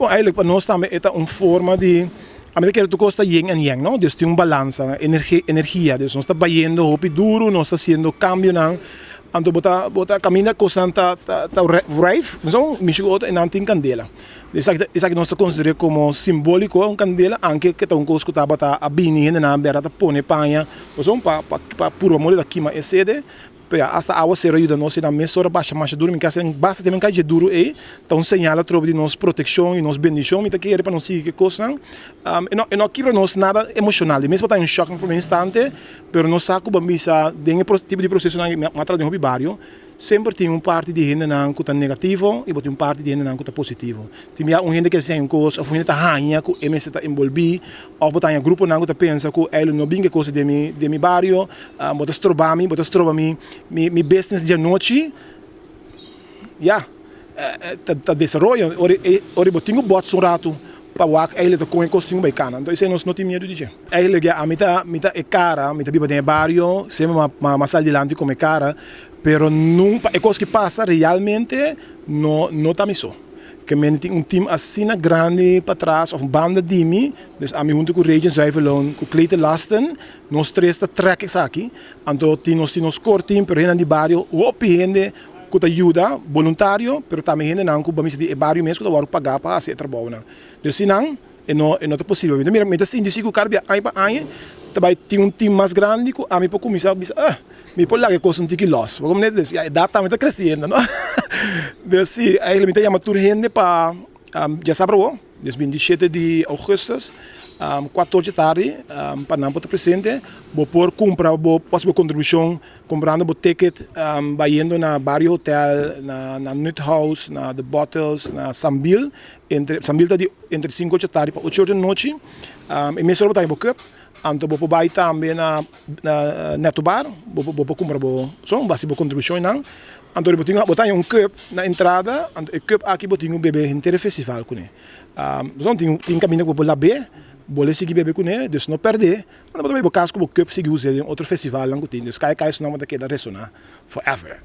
Bon, eigenlijk pa nos tambe e ta un forma di, ami ta kere tur kos ta yin en yang, no? Dus tin un balansa, energia, dus nos ta bayendo hopi duru, nos ta hasiendo kambionan, anto bo ta bo ta kaminda kosnan ta ta ta wrijf, mi mishi ku otro i nan tin kandela. Esaki ta esaki nos ta konsider'é komo simboliko un kandela, anke ke ta un kos ku tabata a bini hendenan bèrdat ta pone paña pasobra pa pa pa purba moda ta kima e sede. Pero hasta awacero a yuda nos y nan mesora basha masha duro. Mi kasa en basta tempo en kai dje duro ey ta un señal atrobe di nos proteccion y nos bendicion. Mi ta kere pa nos sigui ke cosnan. E no e no a kibra nos nada emocional. Di mes por ta un shock na prome instante, pero nos sa cu bo a bisa den e tipo di procesonan mi a traha den hopi bario. Semper tin un parti di hendenan ku ta negativo i bo tin un parti di hendenan ku ta positivo. Tin bia un hende ke hasi un kos òf un hende ta haña ku e mester ta enbolbí òf bo ta haña gruponan ku ta pensa ku ey lo no bin ke kos den mi den mi bario, bo ta stroba mi, bo ta stroba mi mi business djanochi. Ya, ta desaroyo. Ora ora bo tin ku bòts un ratu pa wak ey lo ta kon e kos tin ku bai kana. Enton esei nos no tin miedu di dje. Eigenlijk ya ami ta mi ta e kara, mi ta biba den e bario, semper mi a sali dilanti komo e kara. Pero nun pa e kos ki pasa realmente no no ta mi so. Ke men tin un team asina grandi patras of banda di mi, dus ami hunto ku Regent Zuiverloon ku Clayton Lasten, nos tres ta trek esaki. Anto tin nos tin nos core team pero hendenan di bario hopi hende ku ta yuda boluntario pero tambe hendenan ku bamisa di e bario mes ku ta wòrdu paga pa hasi e trabounan. Dus si nan E no e no ta posibel. Mi ta mira, mi ta sinti si ku kada bia aña pa aña ta bai tin un team mas grandi ku ami por kuminsá bisa ah mi por laga e kos un tiki lòs. Bo komprende? Dus ya edat tambe ta kresiendo no. Dus si eigenlijk mi ta yama tur hende pa djasabra awo, dus 27 di ougùstus kuater or dje tardi pa nan por ta presente. Bo por kumpra bo por hasi bo kontribushon Comprando bo ticket bayendo na Barrio Hotel, na na Nut House, na The Bottles, na Sambil. Entre Sambil ta di entre sinku ocho tardi pa ocho or di nochi. E mes ora bo ta haña bo cup. Anto bo por bai tambe na na Netto Bar, bo por bo por cumpra bo so, bo hasi bo contribucion einan. Anto bo tin bo ta haña un cup na entrada, anto e cup aki bo tin ku bebe henter e festival kuné. Pasobra tin tin kaminda ku bo por lab'é, bo lo sigui bebe kuné, dus no pèrd'é. Unda bo ta bai bo kas ku bo cup sigui us'é den otro festivalnan ku tin, dus kai kai su nomber ta keda resoná forever.